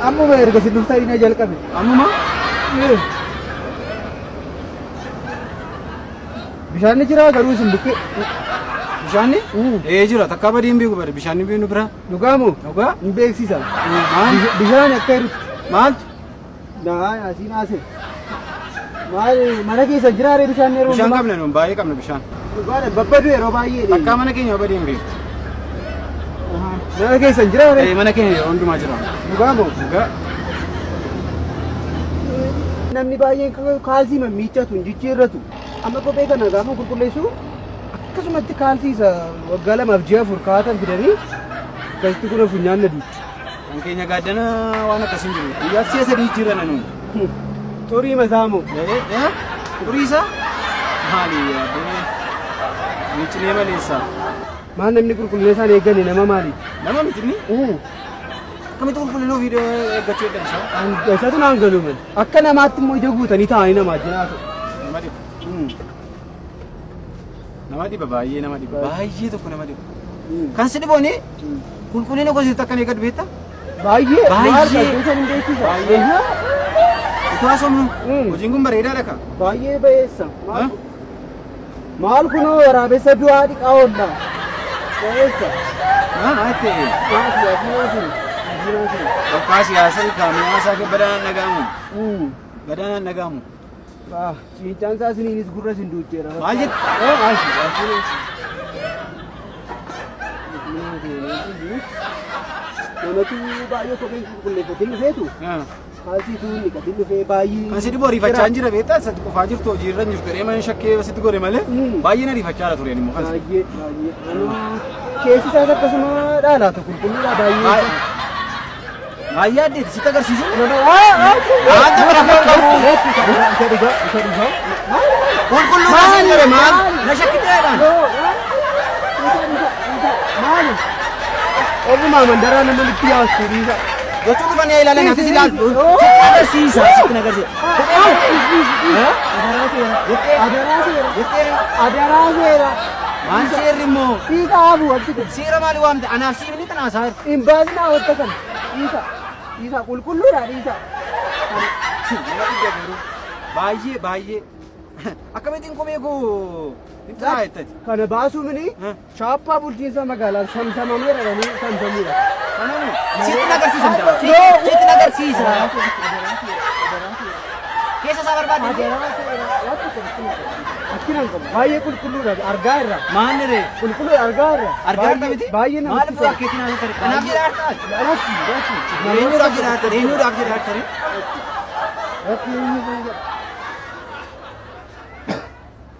Ammuma erga isin dhuftanii na jalqabe. Ammuma? Bishaan ni jira garuu isin bukkee. Bishaanni? Ee jira takkaa badii hin beeku bari bishaanni beeknu bira. Dhugaa moo? Dhugaa? Hin beeksisa. Maal? Bishaan akka jirutti. Maaltu? Naa asiin haasee. Maal mana keessa jiraaree bishaan yeroo Bishaan hundumaa? qabna nuun baay'ee qabna bishaan. Dhugaadha babbadu yeroo baay'ee. Takkaa mana keenya badii hin beeku. Mana keessa jiraaree? Ee mana keenya yeroo hundumaa jira. Dhugaa moo? Dhugaa? Namni baay'een kaalsii mammiiccatu hin jijjiirratu. Amma kophee kana gaafa qulqulleessu akkasumatti kaalsii isa waggaa lamaaf ji'a afur kaa'atan fidanii akkasitti kun funyaan na duucha. Kan keenya gaaddana waan akkasii hin jiru. Guyyaatti si'a sadii jijjiirranna nuun. Xurii mataa moo? Ee xurii isaa? Maali abbee? Miiccinee maleessa. Maal namni qulqullina isaan eeggane nama maaliiti? Nama miti inni? Akkamitti qulqullina ofii eeggachuu dadhabisa? Isatu naan galu malee. Akka namaatti immoo ija guutanii taa'anii namaa wajjin haasa'u. Nama dhiba. Nama dhiba baay'ee nama dhiba. Baay'ee tokko nama dhiba. Kan si dhibooni qulqullina gosa akkan eeggatu beektaa? Baay'ee. Baay'ee. Maal qabdee san hin beeksisa. Baay'ee. Utuu haasofnu Mm. hojiin kun bareedaadha ka. Baay'ee bayeessa. Maal Maal kunoo waraabessa du'aa dhiqaa oolla. Bayeessa. Maa maal ta'e? Maal siyaasni maal sini? Bakkaa siyaasa kaamiyaa isaa badanaan dhaga'amu. Badanaan dhaga'amu. Ciincaan isaa isiniinis gurra isin duucheera. Maal jette? Asi asi. Namatu baay'ee kopheen qulqulleeffatee dhufeetu kaalsii tuun dhiqatee dhufee baay'ee. Kan si dhibu ariifachaa hin jira beektaa isa qofaa jirtu hojii irra hin jirtu jedhee mana shakkee sitti godhe malee baay'een ariifachaa jira ture immoo kan. Baay'ee baay'ee. Keessi isaas akkasuma dhaalaata qulqulluudha baay'ee. Baay'ee addeeti sitti agarsiisu. Maal bira kan qabu. Isa dhugaa isa dhugaa. Qulqulluu kan jedhe maal? Na shakkiteedhaan. Maali? Ogumaa mandaraa nama litti yaastu dhiisa. Gochuu dhufanii ilaalan atis ilaaltu. Sitti agarsiisa sitti agarsiisa. Adaraa seera. Adaraa seera. Adaraa seera. Maal seerri immoo? Dhiisa haafu wanti kun. Seera maali waamte? Anaaf siifni kan haasaa jirtu. Hin baasinaa wanta kana. Dhiisa. Dhiisa qulqulluudha dhiisa. Nama dhibba garuu. Baay'ee baay'ee. Akkamittiin kophee koo hin xaraa jettati? Kana baasuu mini chaappaa bulchiinsa magaalaan samsamameera jedhanii samsamuudha. Kanamu sitti agarsiisa mucaa. Sitti agarsiisa. Keessa isaa barbaadde. Akkina hin qabu. Baay'ee qulqulluudha argaa irra. Maanni ree? Qulqulluu argaa irra. Argaa irra miti? Baay'ee namatti Maaliif tola. akkeetti naannoo tare? Kanaaf jedhaa harkaa. Rakki rakki. Eenyuudhaaf jedhaa harkaa? Eenyuudhaaf jedhaa harkaa? Rakki eenyu jedha.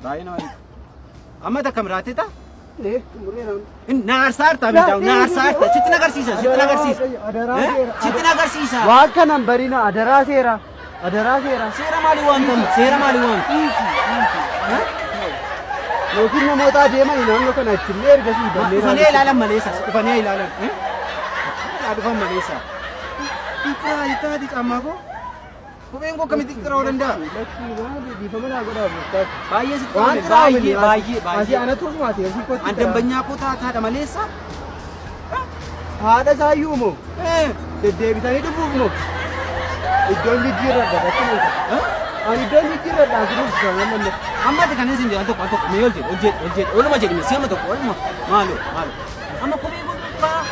Baay'ee nama dhiba. Amma takka biraatti ta'a. Eh, xumureera. Na aarsaa hartaa miidhagu. Na aarsaa hartaa. Sitti agarsiisa. Sitti agarsiisa. Adaraa seera. Sitti agarsiisa. Waan kanan barina adaraa seera. Adaraa seera. Seera maalii waamtan? Seera maalii waamtan? Yookiin namoota adeeman naannoo kana achillee ergasii bannee Dhufanii ilaalan maleessa. Dhufanii ilaalan. Dhufan maleessa. Xixiraa xixiraa caammaa koo. Kopheen koo akkamitti xixiraa'uu danda'a? Lakkii maali dhiifama naa godhaa gooftaa. Baay'ee sitti Waan tole. xiraa'u Baay'ee baay'ee Asii baay'ee. anatu ofumaati asii kootti. An dambanyaa koo taataadha maleessa. Haadha isaayyuu moo deddeebitanii dhufuuf moo iddoon jijjiirradha rakkina hin Ani iddoon jijjiirradha as dhufu kan amma Amma ati kan isin jedhan tokko al tokko mee ol jedhi ol jedhi ol jedhi oluma jedhi mee si'ama tokko oluma maaloo maaloo. Amma kophee koo xixira'a.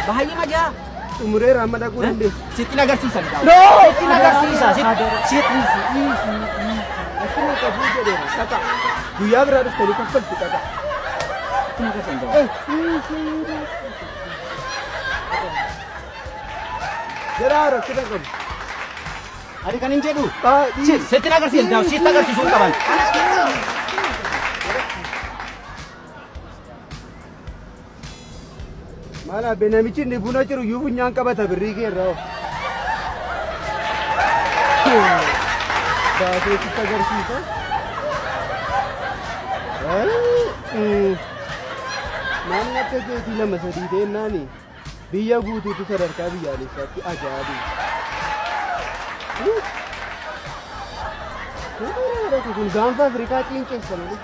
Baay'ee majaa. Xumureera amma dhaquu dandeessu. Sitti agarsiisa. No! Sitti agarsiisa. Sitti Rakkina qabuu jedheera dhaqa. Guyyaa biraa dhuftanii kaffaltu dhaqa. Jaraa rakkina qabu. Ani kan hin jedhu. Sitti agarsiisa. Sitti agarsiisuu qaban. Maal abbe namichi inni buna jiru iyyuu funyaan qabata birrii kee irraa. Baasee sitti agarsiisa. Namni akka keetii lama sadii ta'ennaani biyya guutuutu sadarkaa biyyaalessaatti ajaa'iba. Kun gaanfa Afrikaa ciinceessa malee.